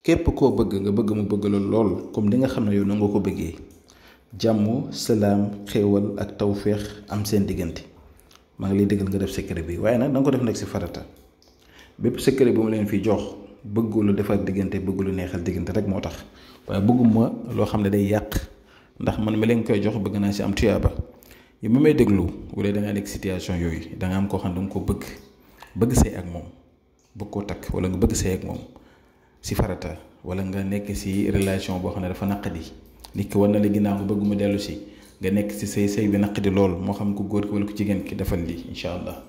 képp koo bëgg nga bëgg mu bëgg la lool comme di nga xam ne yow na nga ko bëggee jàmm salaam xéewal ak tawféex am seen diggante maa ngi lay déggal nga def secret bi waaye nag da nga ko def nag si farata bépp secret bu ma leen fi jox bëggu lu defar diggante bëggu lu neexal diggante rek moo tax waaye bëgguma loo xam ne day yàq ndax man ma leen koy jox bëgg naa si am tuyaaba yi ma may déglu bu dee da ngaa nekk situation yooyu da nga am koo xam ne da nga ko bëgg sëy ak moom bëgg koo takk wala nga bëgg sëy ak moom si farata wala nga nekk si relation boo xam ne dafa naqadi nit ki war na la ginnaaw nga bëgg mu dellu si nga nekk si sëy bi naqadi lool moo xam ko góor ki wala ko jigéen ki defal lii incha allah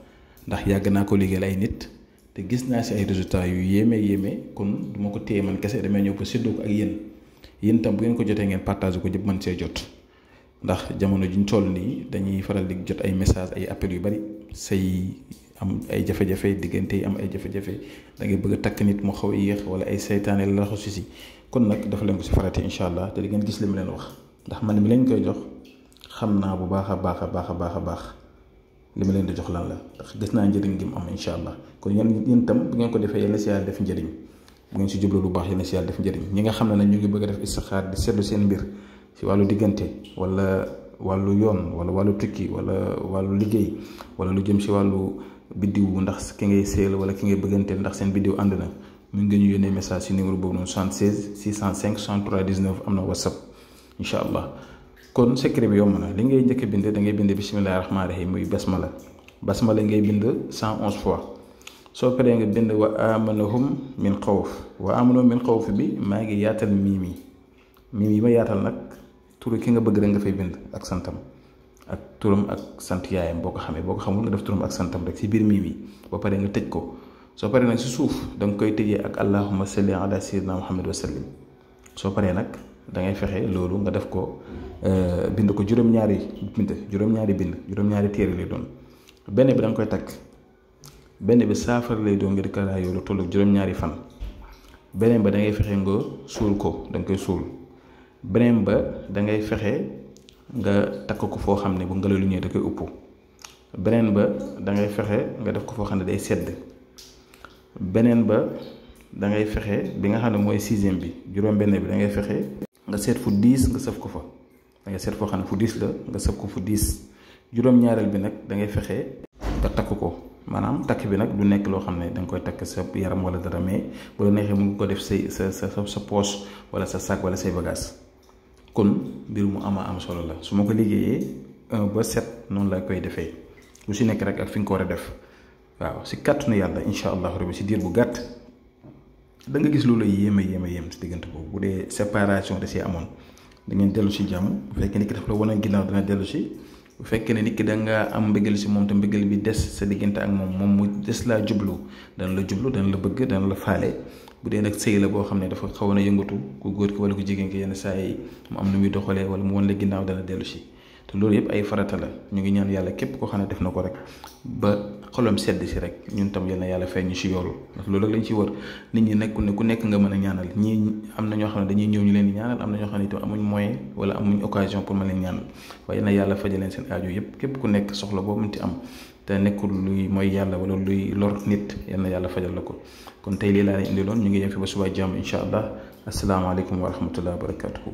ndax yàgg naa ko liggéeyal ay nit te gis naa si ay résultats yu yéeme kon du ma ko téye man kese damay ñëw ko séddoo ko ak yéen tam bu ngeen ko jotee ngeen partage ko ñëpp mën see jot ndax jamono juñ toll nii dañuy faral di jot ay message ay appels yu bari say am ay jafe-jafe diggante yi am ay jafe-jafe da ngay bëgg a takk nit mu xaw a yéex wala ay seytaane la raxasu si kon nag dafa leen ko si farate incha allah te di ngeen gis li mu leen wax ndax man mi leen koy jox xam naa bu baax a baax li ma leen di jox lan la ndax gis naa njëriñ gi mu am incha allah kon yéen tam bu ngeen ko defee yàlla si yàlla def njëriñ bu ngeen si jublu lu baax yàlla si yàlla def njëriñ ñi nga xam ne nag ñu ngi bëgg a def istixaar di seetlu seen mbir si wàllu diggante wala wàllu yoon wala wàllu tukki wala wàllu liggéey wala lu jëm si wàllu biddiw ndax ki ngay séel wala ki ngay bëggante ndax seen biddiw ànd na mu ngi ñu yónnee message si numéro boobu noonu 76 605 63 19 am na whatsapp incha allah kon secret bi yomb na li ngay njëkk a bind da ngay bind bisimilah rahmaani rahim muy basmala ngay bind 111 fois soo paree nga bind wa amanahum min xawf wa amanahum min xawf bi maa ngi yaatal miim yi ma yaatal nag turu ki nga bëgg rek nga fay bind ak santam ak turam ak sant yaayam boo ko xamee boo ko xamul nga def turam ak santam rek si biir miim yi ba pare nga tëj ko soo paree nag si suuf da nga koy tëjee ak allahumma salli ala sayyidina muhammad wa sallim soo paree nag da ngay fexe loolu nga def ko bind ko juróom-ñaari téere lay doon benn bi da nga koy takk benn bi saafara lay doon nga di ko raayoo lu tollu juróom-ñaari fan beneen ba da ngay fexe nga suul ko da nga koy suul beneen ba da ngay fexe nga takk ko foo xam ne bu ngelaw lu ñëwee da koy upp beneen ba da ngay fexe nga def ko foo xam ne day sedd beneen ba da ngay fexe bi nga xam ne mooy 6e bi juróom-benn bi da ngay fexe nga seet fu 10 nga sëf ko fa da ngay seet foo xam ne fu 10 la nga sëf ko fu 10 juróom-ñaareel bi nag da ngay fexe nga takk ko maanaam takk bi nag du nekk loo xam ne da nga koy takk sa yaram wala dara mais bu la neexee mu ngi ko def sa poche wala sa sac wala say bagage kon mbir mu am solo la su ma ko liggéeyee 1 ba 7 noonu laa koy defee lu si nekk rek ak fi nga ko war a def waaw si kàttanu yàlla incha allah rabbi si diir bu gàtt da nga gis loolu yéem si diggante boobu bu dee séparation da see amoon da ngeen dellu si jàmm bu fekkee nit ki dafa la wan a ginnaaw dana dellu si bu fekkee ne nit ki da nga am mbëggal si moom te mbëggal bi des sa diggante ak moom mu des laa jublu dana la bëgg dana la faale bu dee nag sëy la boo xam ne dafa xawoon a yëngatu ku góor ki wala ku jigéen ki yenn saa yi mu am nu muy doxalee wala mu wan la ginnaaw dana dellu si te loolu yëpp ay farata la ñu ngi ñaan yàlla képp koo xam ne def na ko rek ba xolam sedd si rek ñun tam yal na yàlla fay ñu si yoolu ndax loolu rek lañ ci wër nit ñi nekkul ne ku nekk nga mën a ñaanal ñii am na ñoo xam ne dañuy ñëw ñu leen di ñaanal am na ñoo xam ne itam amuñ moyen wala amuñ occasion pour mën leen ñaanal waaye yal na yàlla fajal leen seen aajo yëpp képp ku nekk soxla boo mënti am te nekkul luy mooy yàlla wala luy lor nit yal na yàlla fajal la ko kon tey lii laa leen indiloon ñu ngi yem fi ba suba jàmm incha allah asalaamaaleykum wa rahmatullahi wa barakatuhu